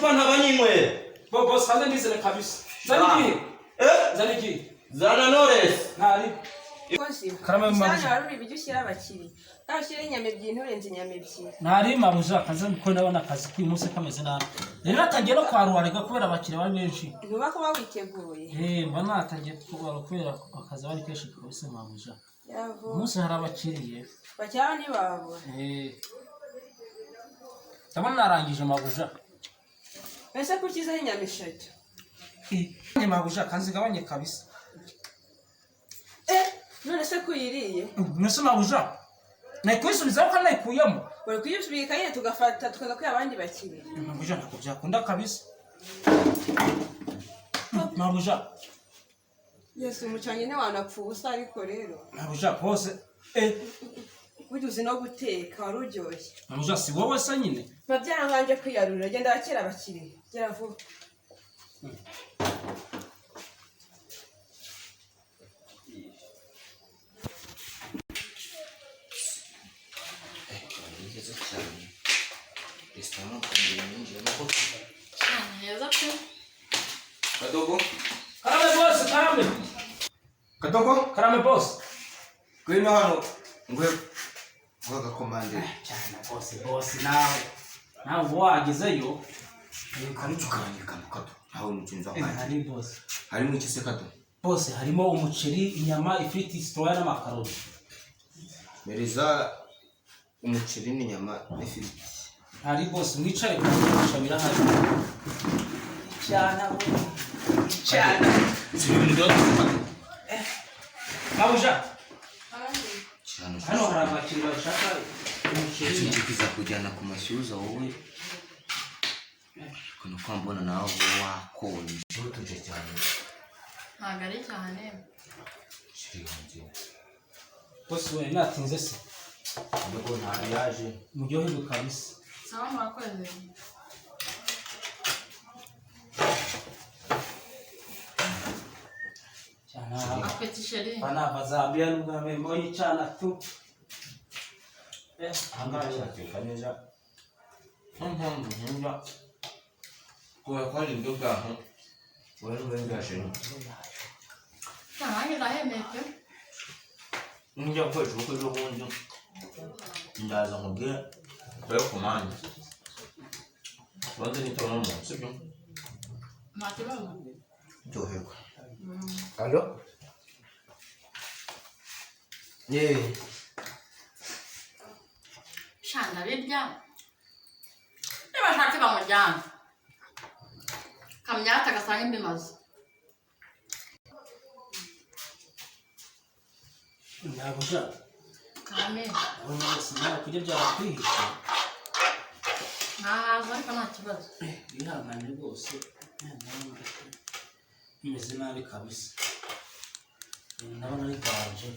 Icupa ntabanyinywera. Bo boss, hanze ndizere kabisa. Zana igihe. Eh? Zana igihe. Zana Knowless. Ntari. Kozi, Karame isahani mabuja. warura ibiryo ushyira abakiriya, nawe ushyira inyama ebyiri, nturenze inyama ebyiri. Ntari mabuja, kaze kuko ndabona akazi k'uyu munsi kameze nabi. Rero natangiye no kwarura rega kubera abakiriya bari benshi. Ntuba kuba witeguye. Eh, mba natangiye kwarura kubera akazi bari kenshi kabisa, mabuja. Yavu. Uyu munsi hari abakiriya. Bakiriya ntibabura. Eh. Ndabona narangije, mabuja. Ese ko ushyizeho inyama eshatu? Eh, mabuja, kanzigabanye kabisa. Eh, none se ko uyiriye? Mbese mabuja, nayikuyisubizaho kandi nayikuyemo. Bari kuyibika nyine, tugafata tukaza kwiha abandi bakiriya. Mabuja, ntabwo byakunda kabisa, mabuja. Yesu, umucanye ntiwanapfa ubusa ariko rero. Mabuja rwose, eh. Burya uzi no guteka, wari uryoshye. Mabuja, si wowe se nyine? Biba byaranganje kwiyarurira. Genda wakira abakiriya, gera vuba. Ni heza cyane. Resitora ntabwo ninjiyemo ko. Cyane heza pe. Kadogo. Karame boss, karame. Kadogo. Karame boss. Ngwino hano ngwe nguhe agakomande. Cyane boss, boss nawe nawe uba wagezeyo. Kanucu kanjye kano kato ntawe mukinzi Eh, wanjye. Hari boss. Harimo iki se, Kato? Boss, harimo umuceri, inyama, ifiriti, sitoya n'amakaroni. Mereza umuceri n'inyama n'ifiriti. Hari boss, mwicare kumusha birahari. Cyane Cyane. Si ibintu byose, Kato. Mabuja. Cyane. Hano hari abakiriya bashaka umuceri. Icyo kiza kujyana ku mashyuza wowe kuno kwambona nawe wakonje utuje cyane. Ntabwo ari cyane. Chéri wanjye. Boss we, natinze se? Kadogo ntabwo yaje. Muryoherwe kabisa. Sawa, murakoze. Cyane. Appétit, chéri. Bana Zambia n'ubwa mbere mbonye icana tu. Eh, ahangaha Cyateka neza mpamvu nkunda kubera ko hari ibiryo bwaho wowe n'ubundi chéri. Nanjye ndahemeye pe. Nijya gukoresha ubukwe ejo bundi ndaza nkubwire ukore komande ubanze nitaba n'umuntu, sibyo? Nta kibazo. Ryoherwa. Allo? Yeee. Sha, ndabirya, niba ashaka bamujyana kamyata agasanga imbimaze. Nabuja. Kame. Ndabona bose nawe kurya byarakwihishe. Ntahaza ariko nta kibazo. Eh, wihangane rwose. Eh, ndabona bimeze nabi kabisa. Eh, ndabona ari danger.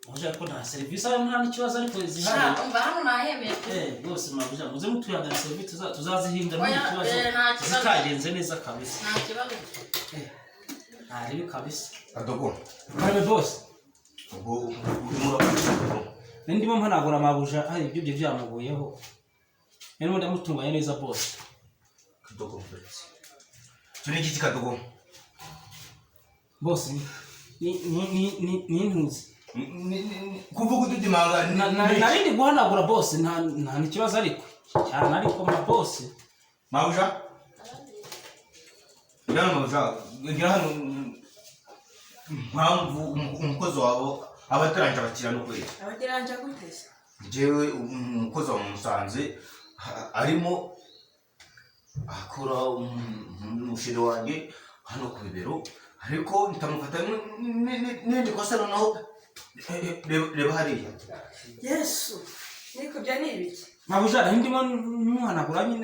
Mabuja, ariko nta serivisi aho nta n'ikibazo ariko zihari. Sha, umva, hano nahemeye pe. Eh, rwose mabuja, muze mutuyagana serivisi tuzazihindura Oya, nta kibazo. eh, nta kibazo. Zitagenze neza kabisa. Nta kibazo. Eh, ntarebe kabisa. Kadogo. Karame boss. Ubwo urimo urakoresha, Kadogo? Ndimo mpanagura mabuja, hari ibyo byo byamuguyeho. Rero ndamutunganya neza, boss. Kadogo, muretse icyo ni igiki, Kadogo? Boss, ni intuzi. Kuvuga ududimanga. Nari ndi guhanagura boss, nta n'ikibazo ariko cyane ariko ma boss. Mabuja, ngira mabuja, ngira hano impamvu umukozi wabo aba ataranje abakiriya n'ukwezi. Abageranja gute se? Njyewe umukozi wa musanze arimo akora umusheri wanjye hano ku bibero, ariko ntamufata n'irindi kosa noneho. Reba hariya. Yesu, niko ibyo ni ibiki? Mabuja, nari ndimo muhanagura nyine.